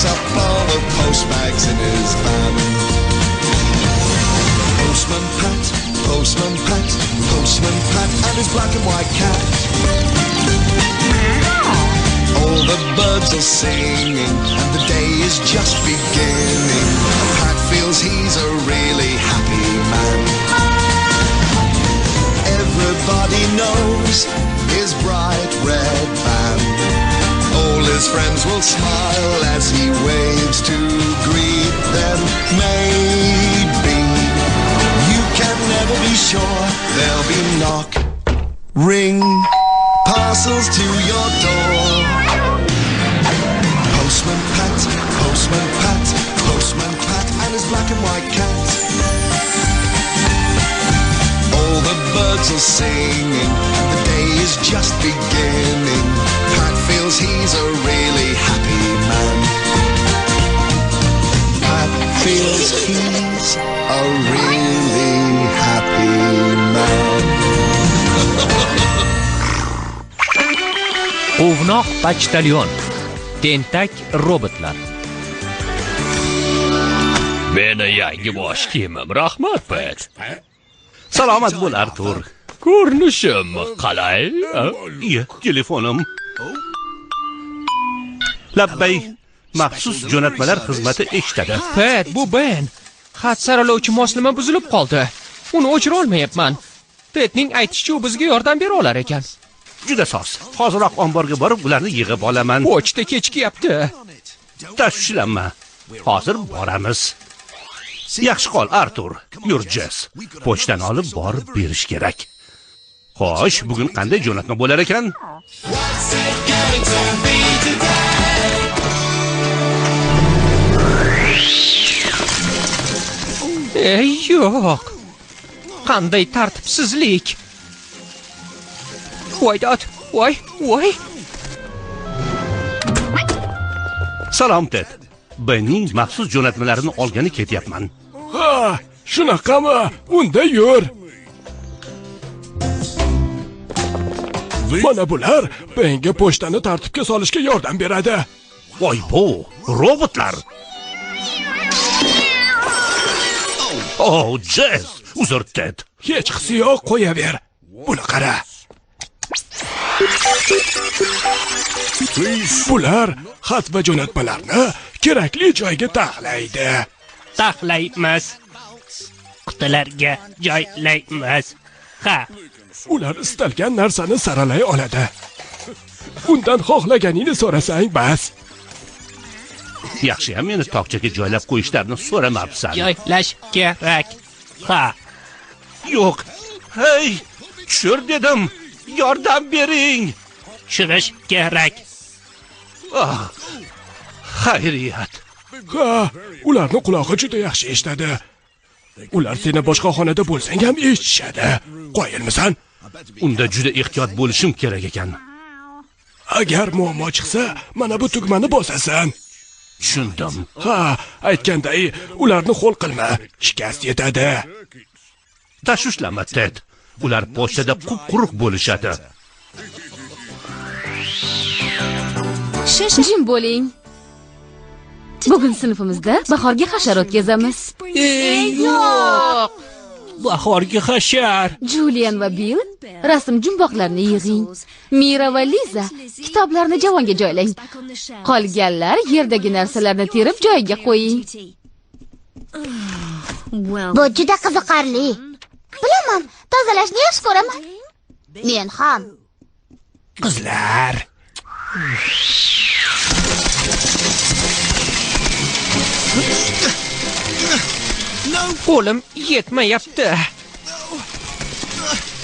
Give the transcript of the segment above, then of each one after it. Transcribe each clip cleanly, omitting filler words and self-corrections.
picks up all the post bags in his van. Postman Pat, Postman Pat, Postman Pat and his black and white cat. All the birds are singing and the day is just beginning. Pat feels he's a really happy man. Everybody knows his bright red van. All his friends will smile as he waves to greet them. Maybe you can never be sure, there'll be knock, ring, parcels to your door. Postman Pat, Postman Pat, Postman Pat and his black and white cat. All the birds are singing and the day is just beginning. Pat feels he's a really happy man. Pat feels he's a really happy man. Quvnoq pochtalyon, tentak robotlar. Meni yangi bosh kiyimim, rahmat, Pat. Salomat bo'l, Artur. Ko'rinishim qalay? Iya, telefonim. Labbay, maxsus jo'natmalar xizmati eshitadi. Pat, bu Ben. Xat saralovchi moslama buzilib qoldi. Uni o'chira olmayapman. Tedning aytishicha, u bizga yordam bera olar ekan. Juda soz. Hoziroq omborga borib, ularni yig'ib olaman. Pochta kechikyapti. Tashvishlanma. Hozir boramiz. Yaxshi qol, Artur. Yur, Jess. Pochtani olib borib berish kerak. Xo'sh, bugun qanday jo'natma bo'lar ekan? Ey, yo'q. Qanday tartibsizlik. Voy dod, voy, voy. Salom, Ted. Benning maxsus jo'natmalarini olgani ketyapman. Ha, shunaqami? Unda yur. Mana bular Benga pochtani tartibga solishga yordam beradi. Voy bu, robotlar. Oh, Jess, uzr, Ted. Hech qisi yo'q, qo'yaver. Buni qara. Bular xat va jo'natmalarni kerakli joyga taxlaydi. Taxlaymiz. Qutilarga joylaymiz. Ha. Ular istalgan narsani saralay oladi. Undan xohlaganingni so'rasang bas. Yaxshiyam meni tokchaga joylab qo'yishlarini so'ramabsan. Joylash kerak. Ha. Yo'q. Hey, tushir dedim. Yordam bering. Tushirish kerak. Ah, xayriyat. Ha, ularni qulog'i juda yaxshi eshitadi. Ular seni boshqa xonada bo'lsang ham eshitishadi. Qoyilmisan? Unda juda ehtiyot bo'lishim kerak ekan. Agar muammo chiqsa, mana bu tugmani bosasan. Tushundim. Ha, aytganday, ularni ho'l qilma, shikast yetadi. Tashvishlanma, Ted. Ular pochtada qup-quruq bo'lishadi. Jim bo'ling. Bugun sinfimizda bahorgi hashar o'tkazamiz. Ey, yo'q. Bahorgi hashar. Julian va Bill rasm jumboqlarini yig'ing. Mira va Liza kitoblarni javonga joylang. Qolganlar yerdagi narsalarni terib joyiga qo'ying. Bu juda qiziqarli. Bilaman, tozalashni yaxshi ko'raman. Men ham. Qizlar. Qo'lim yetmayapti.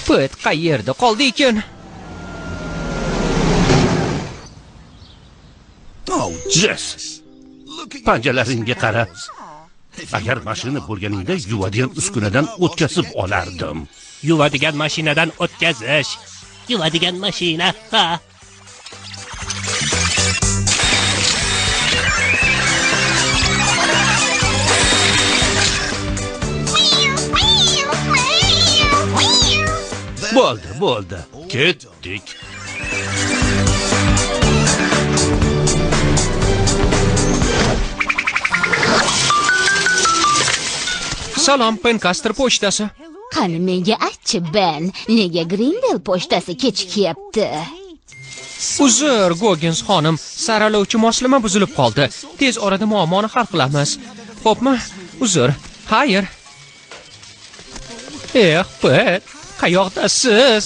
Pet qayerda qoldi ekan? Jess, panjalaringga qara. Agar mashina bo'lganingda yuvadigan uskunadan o'tkazib olardim. Yuvadigan mashinadan o'tkazish. Yuvadigan mashina, ha. Bo'ldi, bo'ldi. Ketdik. Salom, Pencaster pochtasi. Qani menga aytchi, Ben, nega Grindel pochtasi kechikyapti? Uzr, Goggins xonim, saralovchi moslama buzilib qoldi. Tez orada muammoni hal qilamiz. Xo'pmi? Uzr. Xayr. Eh, Pet, qayoqdasiz?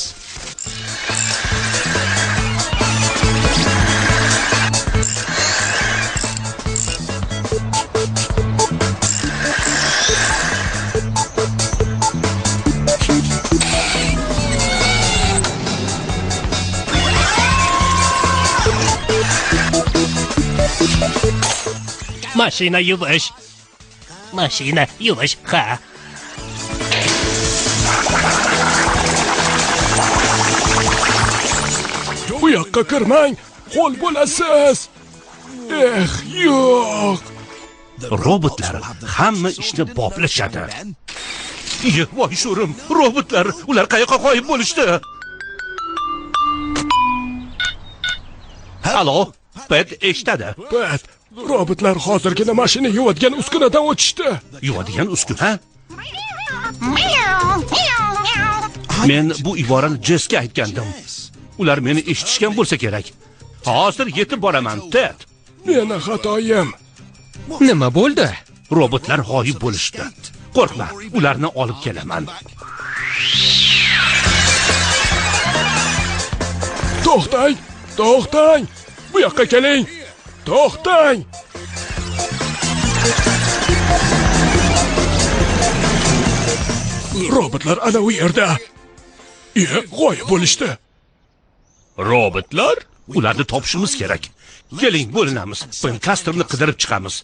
Mashina yuvish. Mashina yuvish, ha. Bu yoqqa kirmang, qo'l bo'lasiz. Eh, yo'q. Robotlar hamma ishni boplashadi. Voy sho'rim, robotlar, ular qayoqqa g'oyib bo'lishdi? Alo, Pet eshitadi. Pet, robotlar hozirgina mashina yuvadigan uskunadan o'tishdi. Yuvadigan uskuna? Men bu iborani Jessga aytgandim. Ular meni eshitishgan bo'lsa kerak. Hozir yetib boraman, Ted. Meni xatoyim. Nima bo'ldi? Robotlar g'oyib bo'lishdi. Qo'rqma, ularni olib kelaman. To'xtang, to'xtang. Bu yoqqa keling. To'xtang. Robotlar ana u yerda. G'oyib bo'lishdi. Robotlar? Ularni topishimiz kerak. Keling, bo'linamiz. Pencasterni qidirib chiqamiz.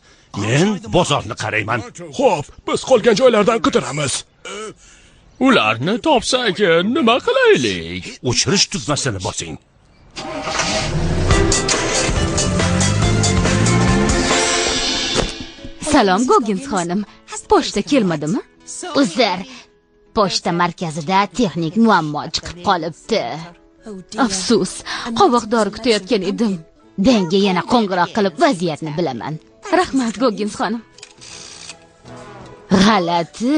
Men bozorni qarayman. Xo'p, biz qolgan joylardan qidiramiz. Ularni topsak, nima qilaylik? O'chirish tugmasini bosing. Salom, Goggins xonim. Pochta kelmadimi? Uzr. Pochta markazida texnik muammo chiqib qolibdi. Afsus, qovoq dori kutayotgan edim. Benga yana qo'ng'iroq qilib vaziyatni bilaman. Rahmat, Goggins xonim. G'alati,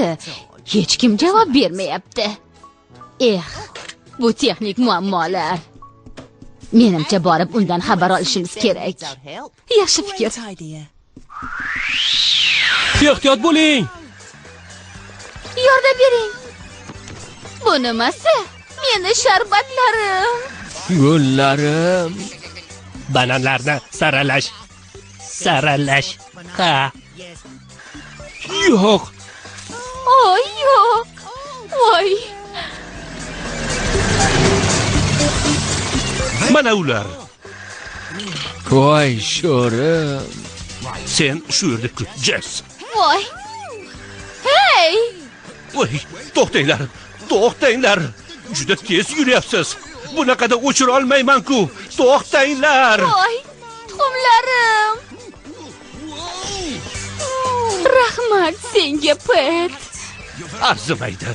hech kim javob bermayapti. Eh, bu texnik muammolar. Menimcha borib undan xabar olishimiz kerak. Yaxshi fikr. Ehtiyot bo'ling. Yordam bering. Bu nimasi? Meni sharbatlarim. Gullarim. Bananlarni saralash. Saralash. Ha. Yo'q. Oy, yo'q. Voy. Mana ular. Voy, sho'rim. Sen shu yerda kut, Jess. Voy. Hey! Voy, to'xtanglar. To'xtanglar. Juda tez yuryapsiz. Bunaqada o'chira olmayman-ku. To'xtanglar. Voy, tuxumlarim. Rahmat senga, Pet. Arzimaydi.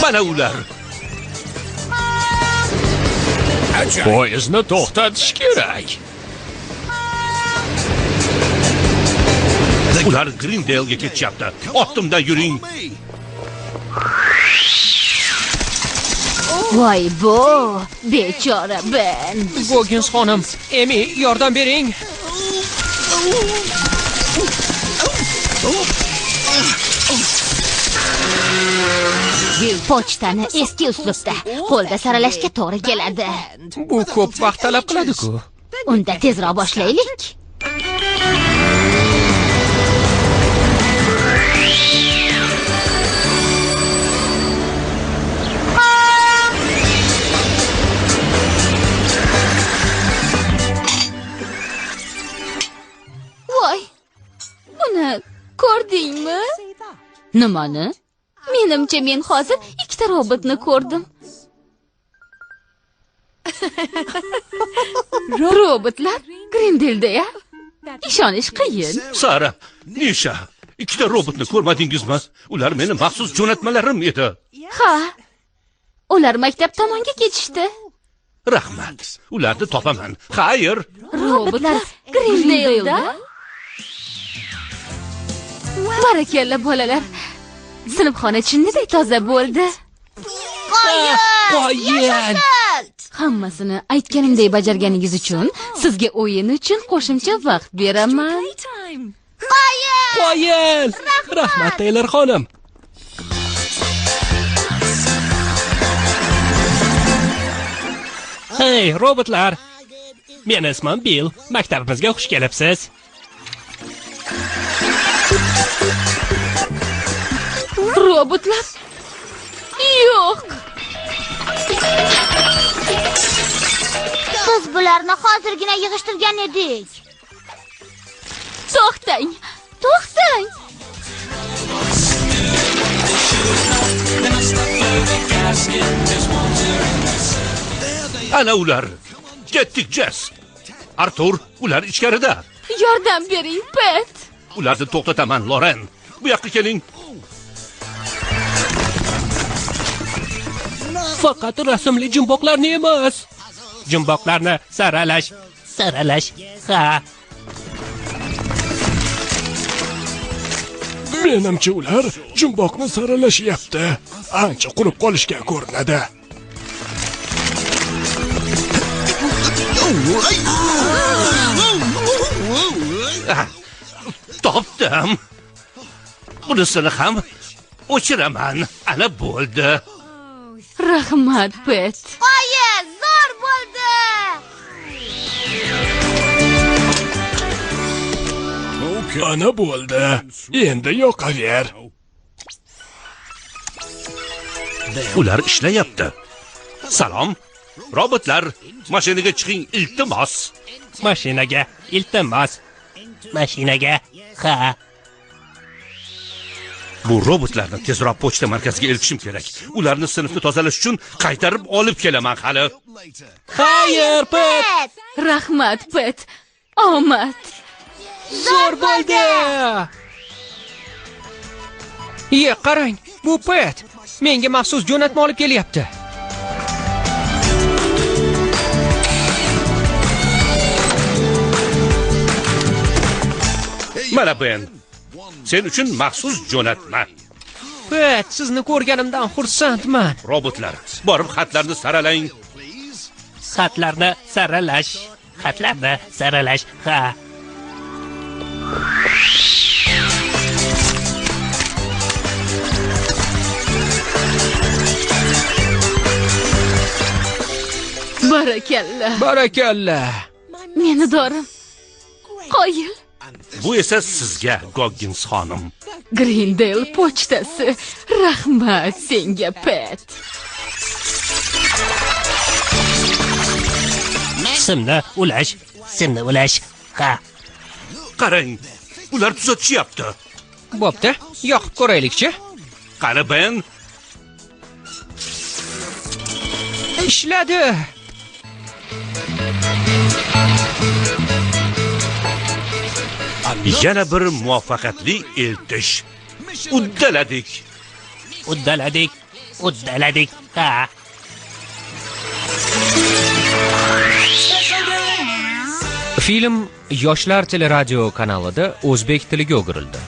Mana ular. Poyezdni to'xtatish kerak. Ular Grindale'ga ketishyapti. Ortimdan yuring. Voy bu, bechora Ben. Goggins xonim, Emi, yordam bering. Pochtani eski uslubda qo'lda saralashga to'g'ri keladi. Bu ko'p vaqt talab qiladi-ku. Unda tezroq boshlaylik. Voy! Buni ko'rdingmi? Nimani? Menimcha men hozir ikkita robotni ko'rdim. Robotlar Grindel-da-ya? Ishonish qiyin. Sara, Nisha, ikkita robotni ko'rmadingizmi? Ular meni maxsus jo'natmalarim edi. Ha. Ular maktab tomonga ketishdi. Rahmat. Ularni topaman. Xayr. Robotlar Grindel-da? Barakalla bolalar. Sinfxona chinniday toza bo'ldi. Qoyil! Hammasini aytganimdek bajarganingiz uchun sizga o'yin uchun qo'shimcha vaqt beraman. Qoyil! Rahmat, Taylor xonim. Hey, robotlar. Meni ismim Bill. Maktabimizga xush kelibsiz. Robotlar? Yo'q. Biz bularni hozirgina yig'ishtirgan edik. To'xtang, to'xtang. Ana ular. Ketdik, Jess. Artur, ular ichkarida. Yordam bering, Pet. Ularni to'xtataman, Loren. Bu yoqqa keling. Faqat rasmli jumboqlarni emas. Jumboqlarni saralash, saralash. Ha. Menimcha ular jumboqni saralashyapti. Ancha qurib qolishgan ko'rinadi. Topdim. Bunisini ham o'chiraman. Ana bo'ldi. Rahmat, Pet. Qoyil, zo'r bo'ldi. Ana bo'ldi. Endi yoqaver. Ular ishlayapti. Salom. Robotlar, mashinaga chiqing, iltimos. Mashinaga, iltimos. Mashinaga. Ha. Bu robotlarni tezroq pochta markaziga eltishim kerak. Ularni sinfni tozalash uchun qaytarib olib kelaman hali. Xayr, Pet. Rahmat, Pet. Omad. Zo'r bo'ldi. Ye, qarang, bu Pet. Menga maxsus jo'natma olib kelyapti. Mana Ben. Sen uchun maxsus jo'natma. Pet, sizni ko'rganimdan xursandman. Robotlar, borib xatlarni saralang. Xatlarni saralash, xatlarni saralash. Ha. Barakalla. Barakalla. Meni dorim. Qoyil. Bu esa sizga, Goggins xonim. Grindel pochtasi. Rahmat senga, Pet. Simni ulash, simni ulash. Ha. Qarang, ular tuzatishyapti. Bo'pti, yoqib ko'raylikchi. Qani Ben? Ishladi. Yana bir muvaffaqiyatli eltish. Uddaladik. Uddaladik. Uddaladik. Ha. Film Yoshlar teleradio kanalida o'zbek tiliga o'girildi.